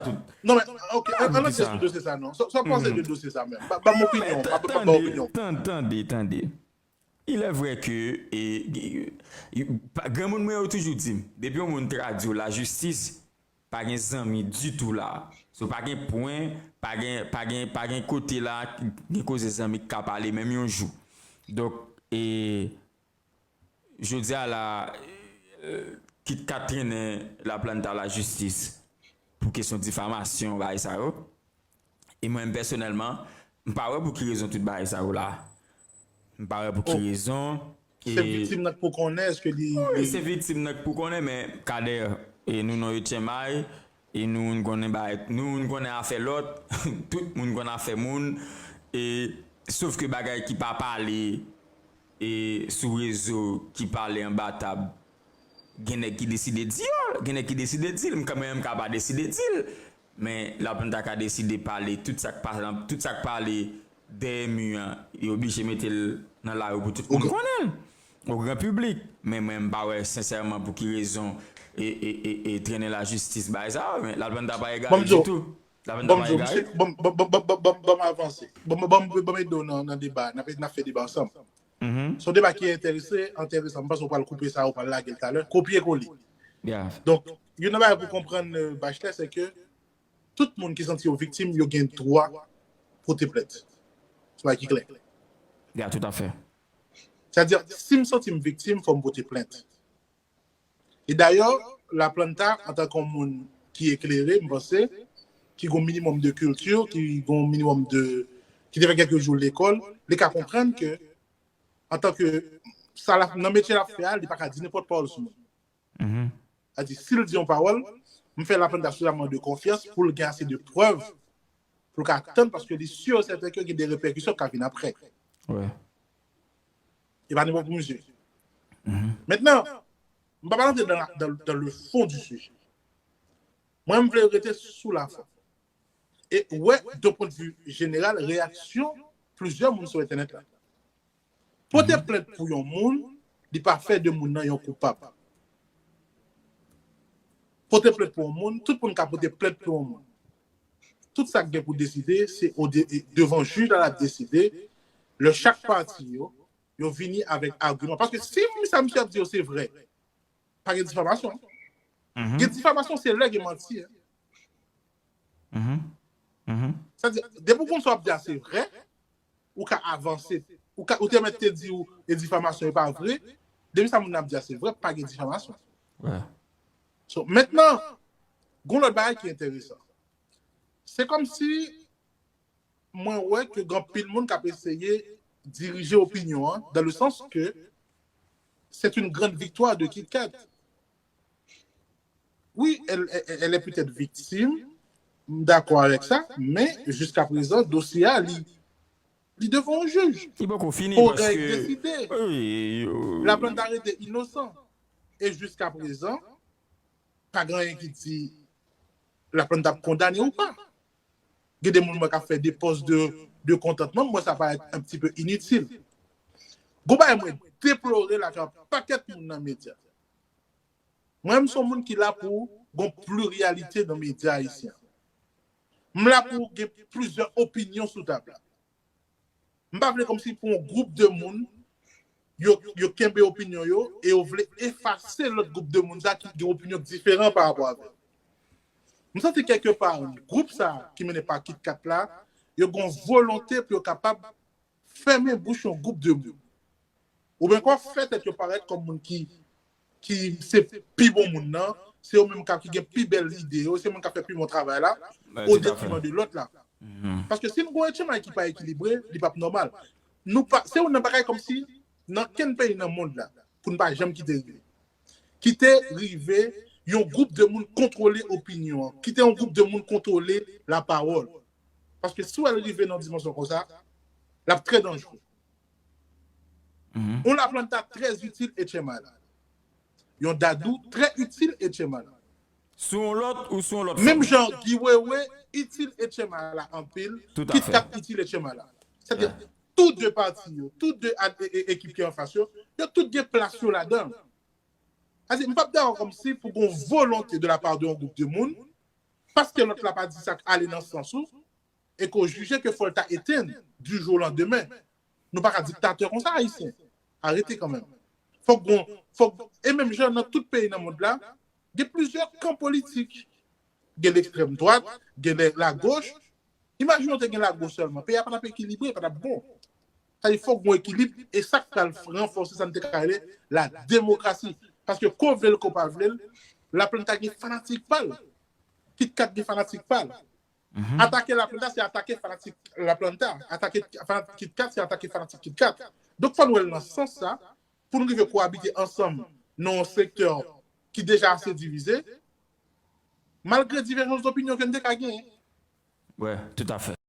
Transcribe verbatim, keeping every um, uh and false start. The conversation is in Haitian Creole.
Non, men, ok, an, an antre sou dosye sa, non. Sa, sa panse de dosye sa, menm? Ba, ba m opinyon, ba, ba, ba opinyon. Tande, tande, tande. Il est vrai que e, e, e, pa- granmoun mwen yo toujou di m, depi yon moun tradi w lajistis, pa gen zanmi ditou la. So, pa gen pwen, pa gen, pa gen, pa gen kote la, gen koze zanmi k ka pale menm yon jou. Donk, e, jodi a la, e, Kit Kat trennen Laplanta lajistis pou kesyon difamasyon, bagay sa yo. E mwen menm pèsonèlman, m pa wè pou ki rezon tout bagay sa yo la. M pa wè pou ki rezon. Se viktim nan k pou konnen, èske li... Wi, se viktim nan k pou konnen, men Kader, e nou nan etyenm ay, e nou, nou konnen bagay, nou, nou konnen afè lòt, tout moun konn afè moun, e sof ke bagay ki pa pale e sou rezo, ki pale anba tab, gen nèg ki deside di yo, gen nèg ki deside di l, m kanmenm m ka pa deside di l, men Laplanta ka deside pale tout sa k pa, tout sa k pale dèyè mi an, yo oblije mete l nan lari pou tout moun konnen l, o gran piblik. Men mwen, m pa wè sensèman pou ki rezon e, e, e, e trennen lajistis bagay sa, men Laplanta pa egare ditou. Laplanta pa egare. Ban m avanse. Ban m ede w nan, nan deba. N ap, n ap fè deba ansanm. Se yon deba ki enterese, enteresan. M panse w pral koupe sa, w pral lage l talè. Kopye kole. Donk, youn nan bagay pou konprann, euh, Bachelè, se ke tout moun ki santi yo viktim, yo gen dwa pote plent. Se bagay ki klè. Ya, toutafè. Sètadi, si m santi m viktim, fò m pote plent. E dayè, Laplanta, antanke yon moun ki eklere, m panse, ki gen yon minimòm de kilti, ki gen yon minimòm de, ki te fè kèk jou lekòl, li ka konprann ke, antanke sa l ap, nan metye l ap fè a, li pa ka di nenpòt pawòl sou moun. Sètadi, si l di yon pawòl, m fè Laplanta sifizamman de konfyans pou l gen ase de prèv pou l ka tann, paske li si e sèten ke gen de repèkisyon k ka vin apre. E pa nenpòt pou misye. Mentnan, m pa pral antre dans, dans, dans le fond du sujet. Mwen, m vle rete sou lafòm. E wè, d'un point de vue général, reyaksyon plizyè moun sou entènèt la. Pote plent pou yon moun, li pa fè de moun nan yon koupab. Pote plent pou yon moun, tout moun ka pote plent pou yon moun. Tout sa k gen pou deside, se o de, devan jij la l ap deside, lè chak pati yo, yo vini avèk agiman. Paske si sa misye ap di yo se vrè, pa gen difamasyon. Gen difamasyon, se lè gen manti. Sètadi, depi w konn sa w ap di a se vrè, ou ka avanse. Ou ka, ou te mèt te di w e difamasyon e pa vre. Depi sa moun nan ap di a se vrè, pa gen difamasyon. So, mentnan, gen yon lòt bagay ki enteresan. Se kòmsi mwen wè ke gen anpil moun k ap eseye dirije opinyon an, dans le sens que c'est une grande victoire de Kit Kat. Oui, elle, elle, elle est peut-être victime, m dakò avèk sa, men jiska prezan, dosye a, li, li devan yon jij. Li poko fini paske... Laplanta rete inosan. E jiska prezan, pa gen anyen ki di Laplanta ap kondane ou pa. Gen de moun mwen k ap fè de pòs de, de kontantman, mwen sa parèt un petit peu inutile. Gon bagay mwen deplore la ke yon pakèt moun nan medya. Mwen, m se yon moun ki la pou gon pliryalite nan medya ayisyen. M la pou gen plizyè opinyon sou tab la. M pa vle kòmsi pou yon gwoup de moun, yo, yo kenbe opinyon yo e yo vle efase lòt gwoup de moun sa ki gen opinyon diferan pa rapò avè m. M santi kèlke pa, gwoup sa ki mennen pa Kit Kat la, yo gen yon volonte pou yo kapab fèmen bouch yon gwoup de moun. Oubyen kwa fè tèt yo parèt kòm moun ki, ki se pi bon moun nan, se yo menm ka, ki gen pi bèl ide yo, se moun k ap fè pi bon travay la, o detriman de lòt la. Paske si n gen yon etchenmay ki pa ekilibre, li p ap nòmal. Nou pa, se youn nan bagay kòmsi nan kenn peyi nan mond la, pou n pa janm kite rive. Kite rive yon gwoup de moun kontwole opinyon an, kite yon gwoup de moun kontwole lapawòl. Paske si w wè l rive nan dimansyon konsa, l ap trè danjere. Yon Laplanta trè itil etchenmay la. Yon Dadou trè itil etchenmay la. Sou yon lòt ou sou yon lòt fòm. Menm jan Guy Wewe itil etchenmay la anpil, Kit Kat itil etchenmay la. Sètadi, tou de pati yo, tou de ekip ki anfas yo, yo tout gen plas yo ladan. Sètadi, m p ap dakò kòmsi pou gon volonte de la part de yon gwoup de moun Paske lòt la pa di sa k ale nan sans ou, e ke w jije ke fò l ta etenn du jour au lendemain. Nou pa ka diktatè konsa, Ayisyen. Arete kanmenm. Fòk gon, fòk, e menm jan nan tout peyi nan mond la, gen plizyè kan politik. Gen lekstrèm dwat, gen lè- lagoch. Imajine w te gen lagoch sèlman. Peyi a pa t ap ekilibre, pa t ap bon. Sa di fòk gon ekilib, e sa k pral ranfòse sa n te ka rele la demokrasi. Paske ko vle l, ko pa vle l, Laplanta gen fanatik pa l. KitKat gen fanatik pa l. Atake Laplanta, se atake fanatik Laplanta. Atake fanatik KitKat, se atake fanatik KitKat. Donk, fò n wè l nan sans sa, pou n rive kowabite ansanm nan yon sektè ki deja ase divize, malgre divèjans dopinyon ke n te ka genyen. Wi, toutafè.